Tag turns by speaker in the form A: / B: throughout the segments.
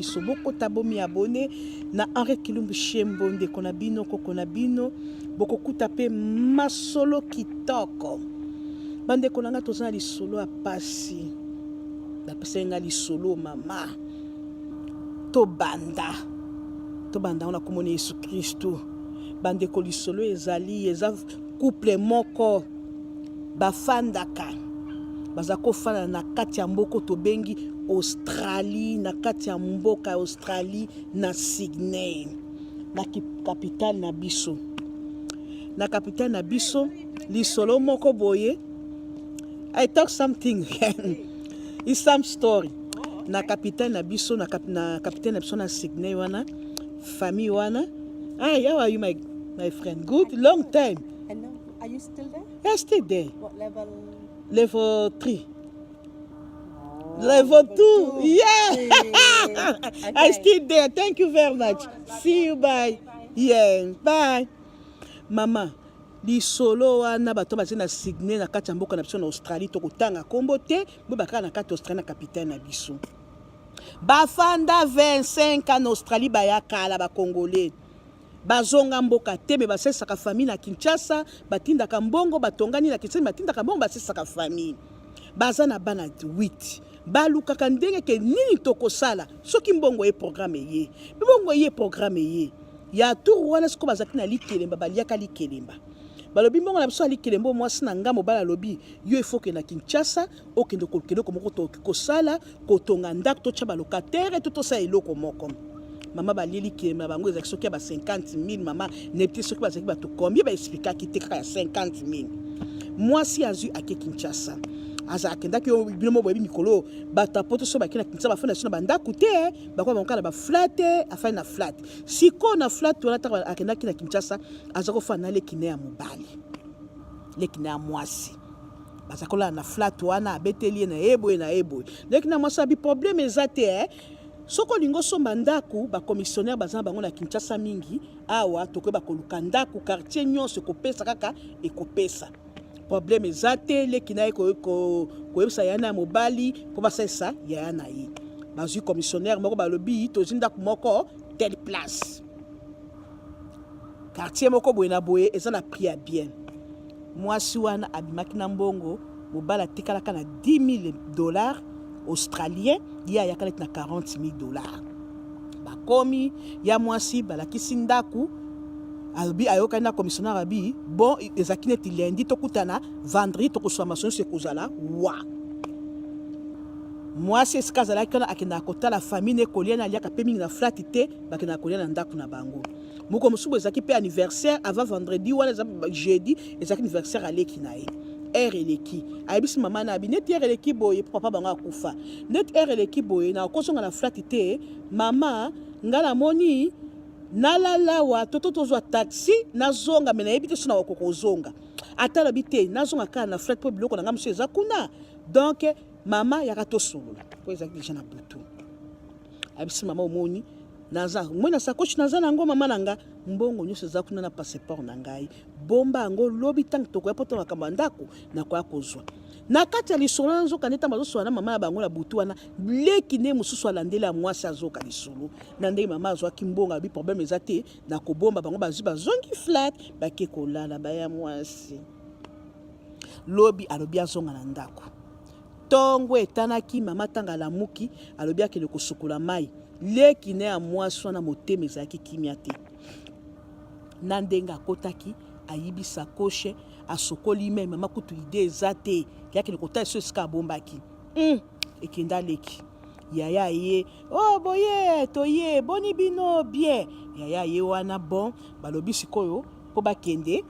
A: biso. Bokota bomi abonner na Henri Kilumbu Shembo, ndeko na bino, koko na bino. Bokokuta pe masolo kitoko. Bandeko na nga, toza na lisolo ya pasi. Bapesaki nga lisolo mama. Tobanda. Tobanda ngo na komona Yesu Kristu. Bandeko, lisolo ezali eza couple moko bafandaka, baza kofanda na kati ya mboka tobengi Australie, na kati ya mboka ya Australie na Sydney, na capitale na biso, na capitale na biso. Lisolo moko boye, I talk something, it's some story. Na capitale na biso, na capitale na biso na Sydney wana, famille wana. Hi, how are you, my friend? Good, long time.
B: I know. Are you still there?
A: Yeah, still there.
B: What level?
A: Level 3. Oh, level 2. Yeah.
B: Okay.
A: I still there. Thank you very much. See you. Bye. Yeah. Bye. Mama, lisolo wana, bato baza na Sydney, na kati ya mboka na biso na Australie, tokotanga nkombo te, bo bakaka na kati ya Australie, na capitale na biso. Bafanda 25 ans na Australie, baya kala, Bacongolais bazonga mboka te, me basalisaka famille na Kinshasa, batindaka mbongo, batongani na Kinshasa, batindaka mbongo, basalisaka famille. Baza na bana 8. Balukaka ndenge ke nini tokosala soki mbongo ye, programme eye, mbongo ye, programme eye ya tour wana. Sikoyo bazalaki na likelemba, baliaka likelemba. Balobi mbongo na biso ya likelemba, mwasi na nga, mobali alobi: yo ifo okende na Kinshasa, okende koluka eloko moko tokoki kosala, kotonga ndako, totya balocataire to tosala eloko moko. Mama, balie likelemba na bango, ezalaki soki ya ba 50 000. Mama, nebi te soki bazalaki bato combien, baexplikaki te, kaka ya 50 000. Mwasi azwi, ake Kinshasa. Aza akendaki, bino mo boyebi mikolo bato ya Poto so bake na Kinshasa, bafanda so na bandako te, bakoma bango kaka na baflat. Afandi na flat. Sikoyo na flat wana, ntango akendaki na Kinshasa, aza kofanda na leki na ya mobali, leki na ya mwasi. Baza kolala na flat wana. Abeteli ye na ye boye na ye boye. Leki na mwasi abi: problème eza te, eh? Soki olingi osomba ndako, bacommissionnaire baza na bango na Kinshasa mingi awa, tokoyeba koluka ndako, quartier nyonso ekopesa, kaka ekopesa, problème eza te. Leki na ye koyebisa yaya na ya mobali mpo basalisa yaya na ye. Bazwi commissionnaire moko, balobi: tozwi ndako moko telle place, quartier moko boye na boye, eza na prix ya bien. Mwasi wana abimaki na mbongo, mobali atikalaka na 10 000 $ australien, ye ayaka neti na 40 000 $. Bakomi ya mwasi, balakisi ndako, alobi ayokani na commissionnaire, abi: bon, ezalaki neti lundi, tokutana vendredi, tokoswa maso nyonso ekozala wa. Mwasi esika azalaki wana, akendaka kotala famille ne, kolia na aliaka mpe mingi na flat te, bakendaka kolia na ndako na bango. Moko mosusu ezalaki mpe anniversaire avant vendredi wana, eza jeudi, ezalaki anniversaire aleki na ye. Heure eleki, ayebisi mama na abi: neti heure eleki boye, mpo papa bango akufa, neti heure eleki boye, nakozonga na flat te. Mama, nga namoni nalala awa to tozwa taxi, nazonga, me nayebi te so na wakoka kozonga. Ata alobi te, nazonga kaka na flat mpo biloko na ngai mosusu eza kuna. Donc mama, yaka tosolola, mpo ezalaki deja na butu. Ayebisi mama: omoni, naza moi na sacoche, naza nango, mama na nga, mbongo nyonso eza kuna na passeport na ngai, bomba yango. Lobi ntango tokoya mpo to makambo ya ndako, nakoya kozwa. Na kati ya lisolo wana, nzoka nde ntango bazosola na mama na bango na butu wana, leki nde mosusu alandeli ya mwasi, azoka lisolo na ndenge mama azwaki mbongo, alobi problème eza te, na kobomba bango. Bazwi, bazongi flat, bake kolala. Baya mwasi, lobi alobi azonga na ndako. Ntongo etanaki, mama ntango alamuki, alobi akende kosukola mai. Leki na ya mwasi wana, motema ezalaki kimia te na ndenge akotaki, ayibi sacoche, asokoli me mama kutu idée eza te, yakende kotala so esika abombaki. Ekenda leki yaya ye: oh, boye toye, boni bino bien? Yaya ye wana, bon, balobi sikoyo mpo bakende,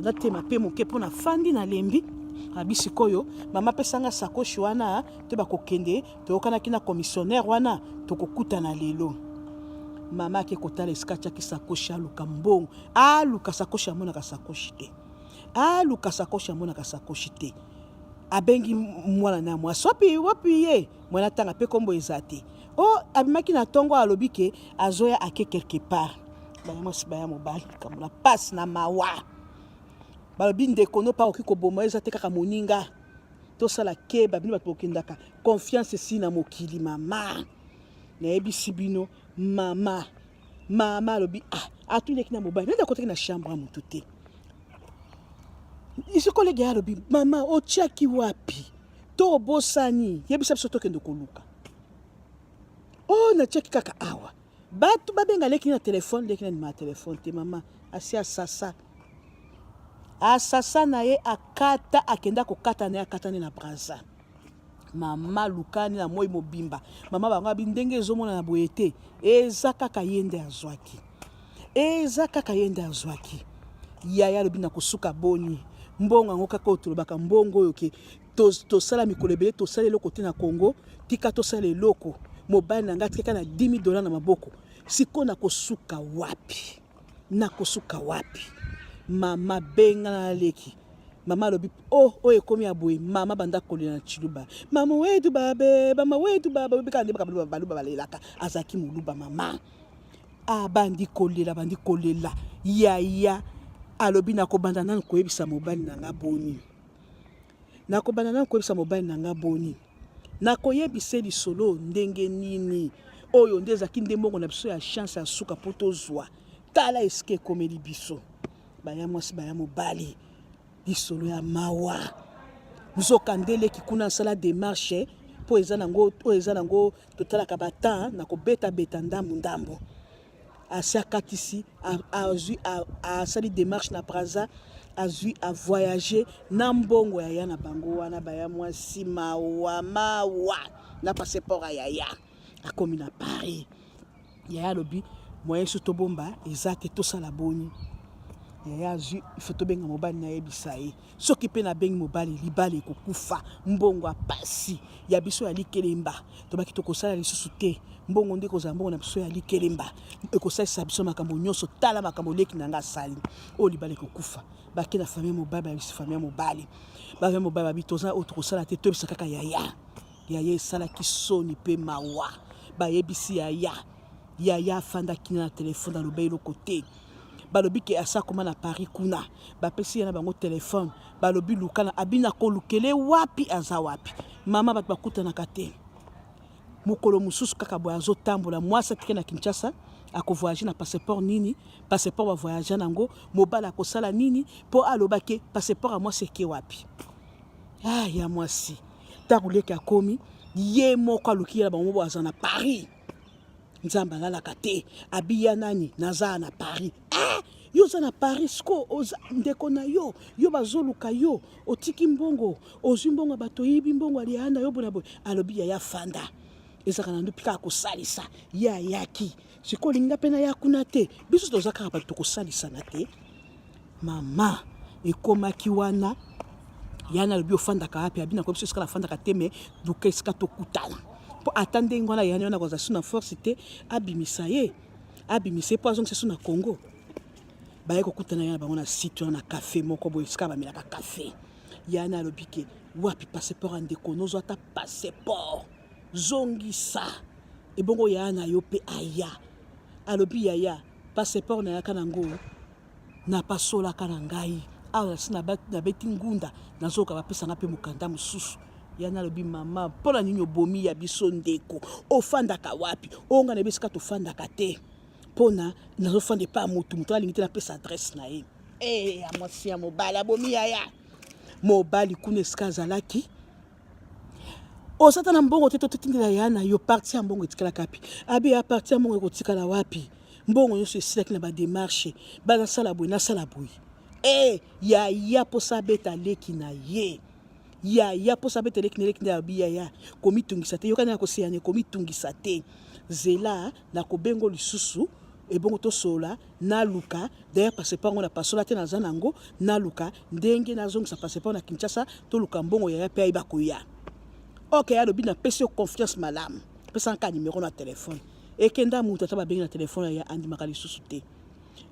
A: natema mpe moke mpo nafandi, nalembi. Abi sikoyo: mama, apesanga sacoche wana te, bakokende, toyokanaki na commissionnaire wana, tokokutana lelo. Mama ake kotala esika atiaki sacoche, aluka mbongo, aluka sacoche, amonaka sacoche te, aluka sacoche, amonaka sacoche te. Abengi mwana na mwasi: wapi, wapi ye mwana? Ntanga mpe nkombo eza te. O abimaki na ntongo, alobi ke azoya, ake quelque part. Baya mwasi, baya mobali, likambo na pasi na mawa. Balobi: ndeko no mpa okoki koboma, eza te kaka moninga. Tosala keba, bino bato bokendaka, confiance esi na mokili. Mama, Nayebisi bino mama, mama alobi ah, atuleki na mobali nani akotaki na chambre ya motu te. Isokolege alobi mama otiaki wapi to obosani, yebisa biso tokende koluka. Oh, natiaki kaka awa. Bato babenga leki na telefone, leki na ndima telefone te mama asi asasa asasa na ye akata akenda kokata na ye akatani na Brazza. Mama lukani na moi mobimba mama bango abi ndenge ezomonana boye te eza kaka ye nde azwaki eza kaka ye nde azwaki yaya alobi na kosuka boni mbongo yango kaka oyo tolobaka mbongo oyo ke tosala mikolo ebele tosala eloko te na Congo tika tosala eloko mobali na ngai atikaka na 10 000 dollars na maboko sikoyo nakosuka wapi nakosuka wapi mama benga na leki mama alobi oh oyo ekomi ya boye mama banda kolela na tshiluba mama wetu babe mama wetu baba obikaka nde baluba baluba balelaka azalaki moluba mama abandi kolela bandi kolela yaya alobi nakobanda nanu koyebisa mobali na nga boni Nakobanda nanu koyebisa mobali na nga boni nakoyebisa ye lisolo ndenge nini oyo nde ezalaki nde mbongo na biso ya chance ya suka mpo tozwa tala esika ekomeli biso baya mwasi baya mobali lisolo ya mawa nzoka nde leki kuna asala demarche mpo eza nango oyo eza nango totalaka ba temps na kobetabeta ndambu ndambu asi akatisi azwi asali demarche na Brazza azwi a voyager na mbongo ya ya na bango wana baya mwasi mawa mawa na passeport ya yaya akomi na Paris yaya alobi moyen so tobomba eza te tosala boni yaya azwi ifo tobenga mobali nayebisa ye Soki pe nabengi mobali libala ekokufa mbongo ya pasi ya biso ya likelemba tobaki tokosala lisusu te mbongo nde ekozala mbongo na biso ya likelemba ekosalisa biso makambo nyonso tala makambo leki na nga asali oyo libala ekokufa bake na famille mobali bayebisi famille mobali bafamille mobali babi toza oyo tokosala te toyebisa kaka yaya yaya esalaki soni pe mawa bayebisi yaya Yaya afandaki na telefone aloba eloko te. Balobi ke asi akoma na Paris kuna. Bapesi ye na bango telefone. Balobi luka na abi nakolukele wapi aza wapi. Mama bato bakutanaka te. Mokolo mosusu kaka boye azotambola mwasi atike na Kinshasa akovoyage na passeport nini passeport bavoyage nango mobali akosala nini mpo aloba ke passeport ya mwasi eke wapi ah ya mwasi ntango leki akomi ye moko aluki ye na bango bo aza na Paris Nzambe alalaka te. Abiya nani? Naza na Paris. Ah! Yo oza na Paris siko oza ndeko na yo, yo bazoluka yo, otiki mbongo, ozwi mbongo ya bato, oyibi mbongo aliya na yo bona boye. Alobi yaya fanda. Ezalaka na ndopi kaka kosalisa. Ye ayaki. Sikoyo olingi nga mpe naya kuna te. Biso toza kaka bato tokosalisana te. Mama ekomaki wana yana alobi ofandaka wapi abi nakoyebi biso esika nafandaka te me luka esika tokutana mpo ata ndenge wana yani wana akozala su na force te abimisa ye abimisa ye mpo azongisa su na congo baye kokutana ye na bango na site wana na cafe moko boye esika bamelaka cafe yana alobi ke wapi passeport ya ndeko nozwa ata passeport zongisa ebongo yaya na yo mpe aya alobi yaya passeport nayaka nango Napasolaka na ngai awa nasi nabeti ngunda nazoyoka bapesa nga mpe mokanda mosusu ya nalobi mama mpo na nini obomi ya biso ndeko ofandaka wapi oyo ngai nayebi esika tofandaka te mpo na nazofanda epai ya motu moto alingi te napesa adresse na ye e ya mwasi ya mobali abomi yaya mobali kuna esika azalaki oza ata na mbongo te totindela ya na yo parti ya mbongo etikalaka wapi abi ya parti ya mbongo ekotikala wapi mbongo nyonso esilaki na bademarche banasala boye nasala boye e eh, yaya mposa abeta leki na ye yaya mposa abeta leki na leki nde abi yaya komitungisa te yokani ya koseyane komitungisa te zela nakobengo lisusu ebongo tosolola naluka d'ailleurs passeport yango na pasola te naza nango naluka ndenge nazongisa passeport na Kinshasa toluka mbongo yaya mpe ayeba koya ok alobi napesi yo confiance malamu pesa nka numero na telefone ekenda moto ata babengi na telefone ya andimaka lisusu te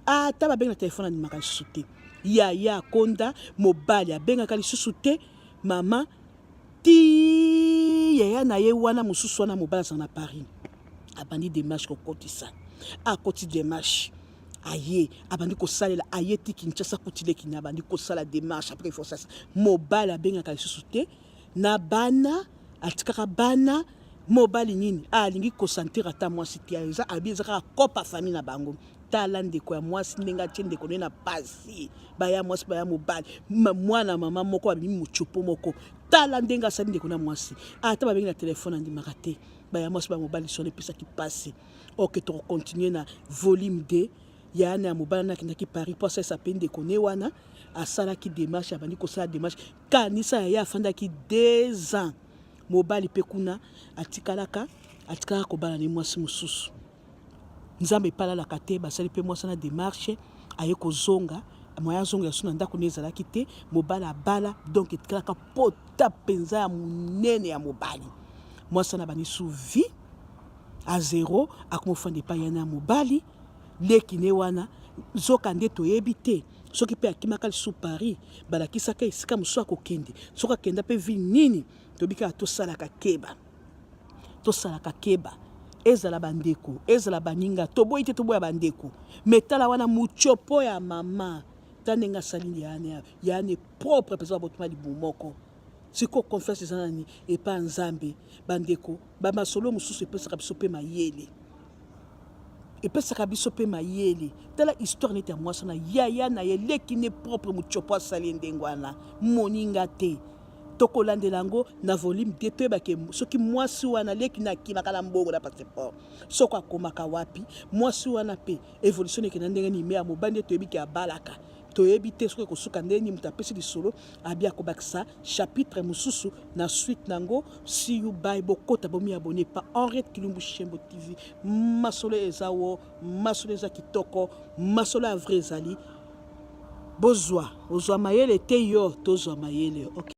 A: ata babengi na telefone andimaka lisusu te yaya akonda mobali abengaka lisusu te mama ti yaya na ye wana mosusu wana mobali azala na Paris abandi demarche kokotisa akoti demarche aye abandi kosalela aye ti Kinshasa kuti leki na abandi kosala demarche après il faut sasa mobali abengaka lisusu te na bana atikaka bana. Mobali nini alingi kosentir ata mwasi te, eza abi eza kaka kopa famille na bango. Tala ndeko ya mwasi ndenge atie ndeko ne na pasi, baya mwasi baya mobali, mwana mama moko abimi mochopo moko. Tala ndenge asali ndeko na mwasi, ata babengi na telefone andimaka te. Baya mwasi baya mobali, solo epesaki pasi. Ok, tokocontinue na volume 2. Yaya na ya mobali wana akendaki Paris mpo asalisa mpe ndeko ne wana, asalaki démarche, abandi kosala démarche. Kanisa yaya afandaki 2 ans, mobali mpe kuna atikalaka kobala ne mwasi mosusu. Nzambe epalalaka te, basali mpe mwasi na démarche, aye kozonga. Moya azonga ya su na ndako ne ezalaki te, mobali abala. Donc etikalaka pota mpenza ya monene ya mobali. Mwasi wana abandi su vie à zéro, akomofanda epai yana ya mobali, leki ne wana. Nzoka nde toyebi te soki mpe akimaka lisusu Paris, balakisaka esika mosusu akokende, soki akenda mpe ville nini. Toyebi kaka tosalaka keba, tosalaka keba, ezala bandeko, ezala baninga. Toboyi te, toboya bandeko, me tala wana mutiopo ya mama, ta ndenge asali yane yane propre mpenza, babotoma libumu moko. Sikoyo confiance eza nani epa ya Nzambe. Bandeko, bamasolo mosusu epesaka biso mpe mayele, epesaka biso mpe mayele. Tala histoire neti ya mwasi na yaya na ye, leki ne propre, mutiopo asali ye ndenge wana, moninga te. Tokolandela yango na volume 2, toyebake soki mwasi wana, leki na akimaka na mbongo na passeport, soki akomaka wapi. Mwasi wana mpe évolution ekenda ndenge nini? Me ya mobali nde toyebi ke abalaka, toyebi te soki ekosuka ndenge nini. Moto apesi lisolo abi akobakisa chapitre mosusu na suite nango. See you, bye. Bokota, bomi abonner pa Henriette Kilumbu Shembo TV. Masolo eza wo, masolo eza kitoko, masolo ya vrai ezali. Bozwa, ozwa mayele te, yo tozwa mayele, okay.